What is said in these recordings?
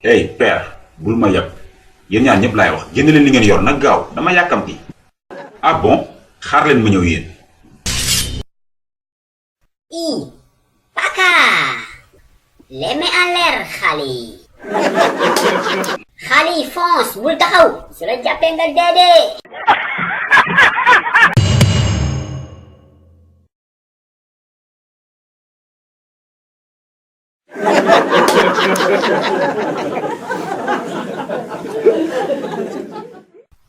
hey père bul ma yab yéen ñaar ñëpp laay wax génn leen li ngeen yor nag gaaw dama yàkkamti. ah bon xaar leen ma ñëw yéen. I Paka les mains en l'air xale yi xale yi fonce bul taxaw su la jàppee nga dee.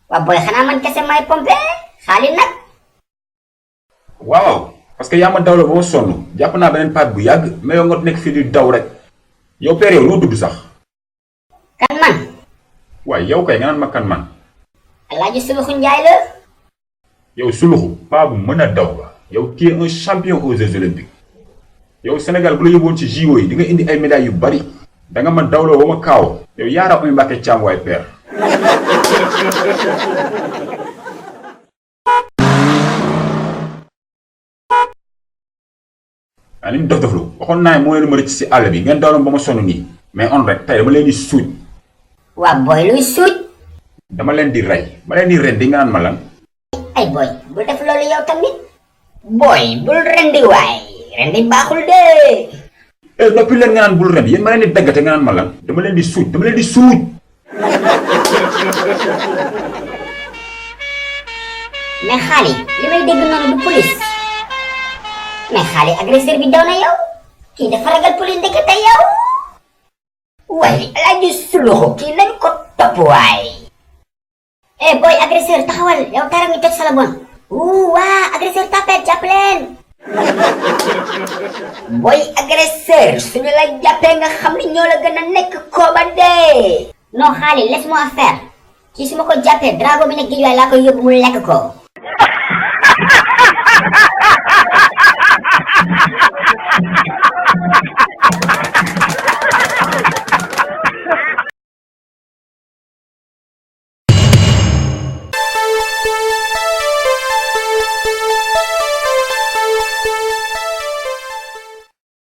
waa booy xanaa man kese may pompe xale nag. waaw parce que yaa ma dawloo ba ma sonn jàpp naa beneen paat bu yàgg mais yow nga nekk fii di daw rek yow père yow loo dudd sax. kan man. waaye yow kay nga naan ma kan man. Alaaji Suluxu Njaay la. yow suluxu paa bu mën a daw ba yow tu es un champion aux Jeux olympiques yow Sénégal bu la yóbboon ci JO yi di nga indi ay médailles yu bari da nga ma dawloo ba ma kaaw yow yaara uy Mbàkke Caam waay père. ah ni mu dof doflu waxoon naa ne moo leen ma rëcc si àll bi ngeen dawloon ba ma sonn nii mais on rek tey dama leen di suuj. waa booy luy suuj. dama leen di rey ma leen di ren di nga naan ma lan. ay booy bul def loolu yow tamit. booy bul rendi waay rendi baaxul de. noppi leen nga naan bul ren yéen ma leen di daggate nga naan ma lan dama leen di suuj dama leen di suuj. mais xaali li may dégg noonu du police. mais xaali agresseur bi daw na yow. kii dafa ragal police ndekete yow. waaye Alaaji Suluxu kii nañ ko topp waay. booy agresseur taxawal yow tara ngi toj sala bon. waa agresseur tapet jàpp leen. booy agresseur suñu la jàppee nga xam ni ñoo la gën a nekk kooba dee. non xaali laisse-moi faire. kii su ma ko jàppee drago bi nekk géej waay laa koy yóbbu mu lekk ko.